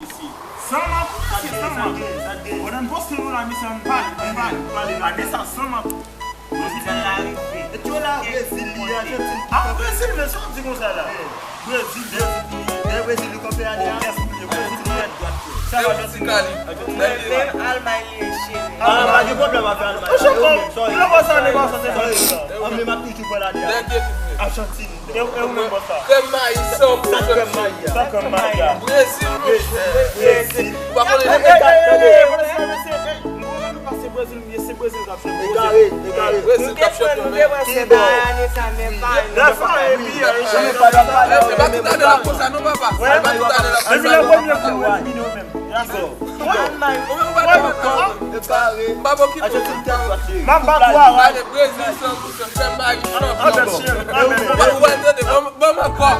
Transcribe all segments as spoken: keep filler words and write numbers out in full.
San map, mesye, san map. Mwen nan poste nou la, mesye, ann pale, ann pale. Ane sa, san map. Brezil la rive. E ki la Brezil li, Ajantin? A, Brezil, men sa w di konsa la? Brezil, Brezil. E Brezil li kanpe ale a? Yes, li Brezil, li dwat. Sa va, Ajantin? Menm Almay li cheri. A, pa gen pwoblèm avè Almay. Ou chokon. Ki lè w sa, ne pa sa, ne pa sa. An, men m ap toujou pran la de a. Ajantin. E, e ou menm, bòs la? Krèm mayi, san pou san. Sa krèm mayi a? Sa krèm mayi a? Brezil, monchè. Brezil. Ou pa konnen. Ey, ey, ey, ey, ey, mesye, ey, m konnen nou pa se Brezil, men se Brezil k ap fè Brezil. Egare, egare. Brezil k ap fè Brezil. Ki bò? Rafa, epi, e, e, e pa tout ane l ap konsa, non, papa. E pa tout ane l ap konsa, non. Epi lè premye kou, elimine ou menm. Ki bò? Ou menm ou pa t ankò. Egare. M pa bon ki pou. M ap bat ou a. Gade, Brezil, san pou san. Krèm mayi, chanpyon. Anbèt, cheri. Anbèt, anbèt. Ou wè, tande, ban m, ban m ankò.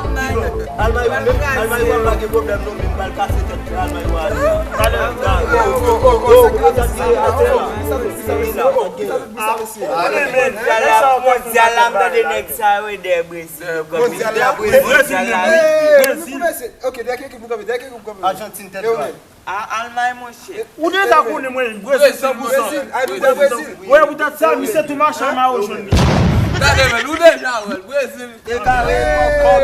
Almay, ou menm, Almay, ou pa gen pwoblèm, non, men m pral kase tèt Almay, ou ale. Gade, gade. Oh, oh, oh, oh, sa k pase? Mondyal la, mondyal la, m tande nèg sa yo, e dèyè Brezil. Mondyal la, Brezil. Brezil, Brezil. Ok, dèyè ki ekip nou kanpe? Dèyè ki ekip nou kanpe? Ajantin tèt dwat. A, Almay, monchè. Ou deja konnen mwen, Brezil san pou san. Brezil, a, nou wè Brezil. Wè, poutèt sa, misye tou machan mayo jòn li. Gade, men, ou deja wè l, Brezil. Egare, kòkòb.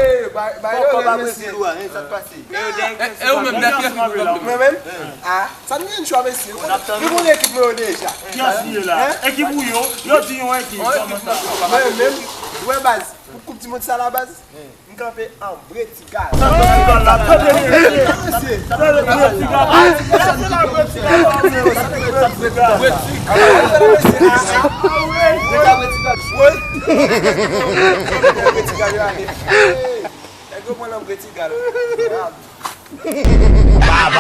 Kòkòb a Brezil, ou a, sa k pase? E, e ou menm, dèyè ki ekip ou kanpe? Mwen menm? A, sa n gen chwa, mesye. Nou konnen ekip mwen yo deja. Kiyès li ye la? Ekip ou yo? Yo di yon ekip. Mwen menm, ou wè baz, pou koup di mond sa la, baz. M kanpe an Bretigal. Sa Bretigal la, tande mesye. Tande Bretigal. Bretigal. Bretigal yo ale. Nèg yo pran nan Bretigal. Bab.